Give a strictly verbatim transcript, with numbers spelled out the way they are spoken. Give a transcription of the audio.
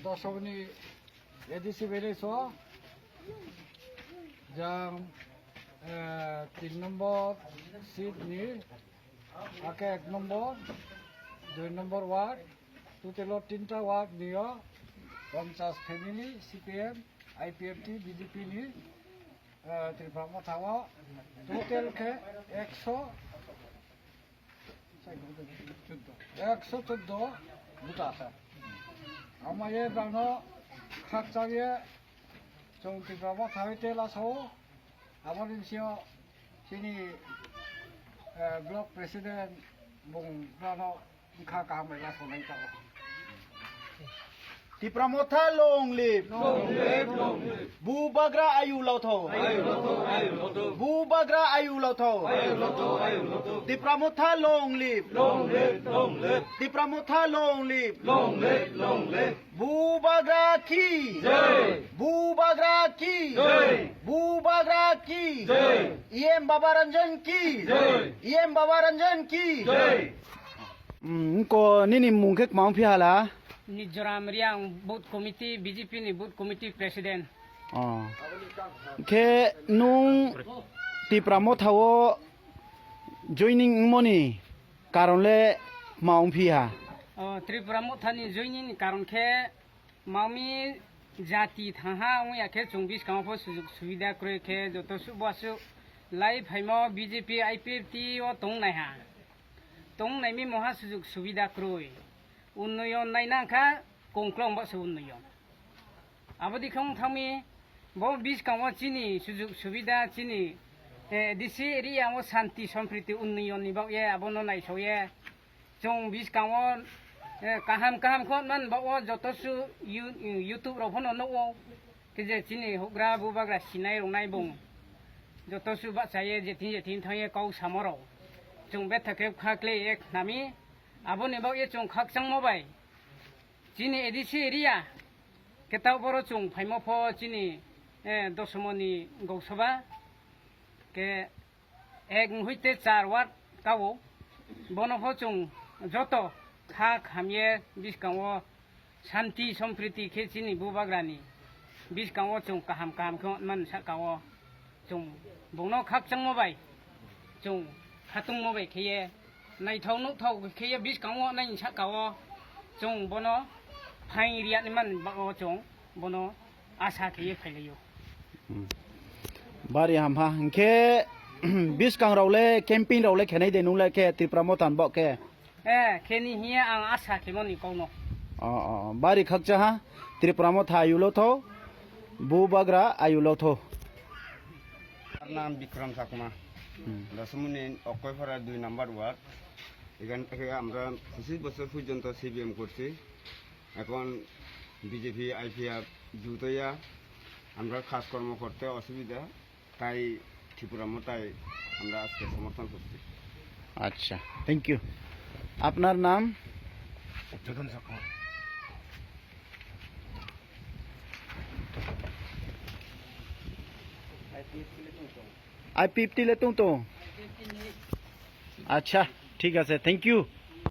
Dosomoni A D C village o jang, eh, tin number seat ni, ake ek number, dui number ward, total o tinta ward ni o ponchas family C P M, I P F T, B J P ni, eh, Tripura Motha o total khe ekso, ekso choddo bota asa. Amaye bangno khakchangye chwng Tripura Motha bai tela sao. Aboni bisio chini, eh, block president bung bano wngkha kaham bai laso nai tao. Tipra Motha long live. Long live, long live. Bubagra ayu lotho. Ayu lotho, ayu lotho. Bubagra ayu lotho. Ayu lotho, ayu lotho. Tipra Motha long live. Long live, long live. Tipra Motha long live. Long live, long live. Bubagra ki. Jai. Bubagra ki. Jai. Bubagra ki. Jai. E M Baba Ranjan ki. Jai. E M Baba Ranjan ki. Jai. Hmm, ko nini mung khe kmang phi hala? Mizoram Riang Booth Committee, B J P ni Booth Committee President. Oh. Khe nung Tipra Motha o joining wngmoni karon le ma wng phi ha? Oh, Tripura Motha ni joining ni karon khe mami jati thangha wngya khe chwng biskango pho sujuk subida kwrwi khe joto su-, bo aswk lai phaimo B J P I P F T o tong nai ha. Tong nai mi moha sujuk subida kwrwi. Unnoyon nai nang kha kongklong baksa unnoyon. Abo di khe wng thangmi bo biskango chini sujuk subida chini, eh, D C area o shanti sompriti unnoyon ni bagwi abono naisogwi chwng biskango, eh, kaham kaham khe man bagwi joto su You-, YouTube rok phano nukgo. Khe je chini houhgra bubagra sinai rwnai bung joto su bahchaiye jetin jetin thangye kok samorok chwng betha khe kha khlaiye khnami. Aboni bagwi chwng khakchangma bai chini A D C area khe ta boro chwng phaima pho chini, eh, Dosomoni Goksoba khe ek hoite char ward kao. Bono pho chwng joto kha khamye biskango shanti sompriti khe chini bubagrani biskango chwng kaham kaham khe man sakao. Chwng bungno khakchangma bai chwng khatungma bai kheye naithok nukthok kheye biskango nai sakao chwng bono phaing riyani man bao chwng bono asa kheye phailaio. Hmm. Bari hamha. Hinkhe biskang rok le camping rok le khenai de nung le khe Tripura Motha ni bok khe? Eh, kheni hiya ang asa khemoni kokno. Oh, oh, oh. Bari khakcha ha. Tripura Motha ayulo tho. Bubagra ayulo tho. আমার নাম বিক্রম চাকমা। Hmm. দশমুনি অক্ষয়পাড়া দুই নম্বর ওয়ার্ড। এখান থেকে আমরা পঁচিশ বছর পর্যন্ত সিপিএম করছি। এখন বিজেপি আইপিএফ জুতোয়া আমরা কাজকর্ম করতে অসুবিধা, তাই ত্রিপুরা মোতায় আমরা আজকে সমর্থন করছি। আচ্ছা, থ্যাংক ইউ। আপনার নাম? যোধন চাকমা। আইপিএফটি লে tong tong? Acha, ঠিক আছে, thank you.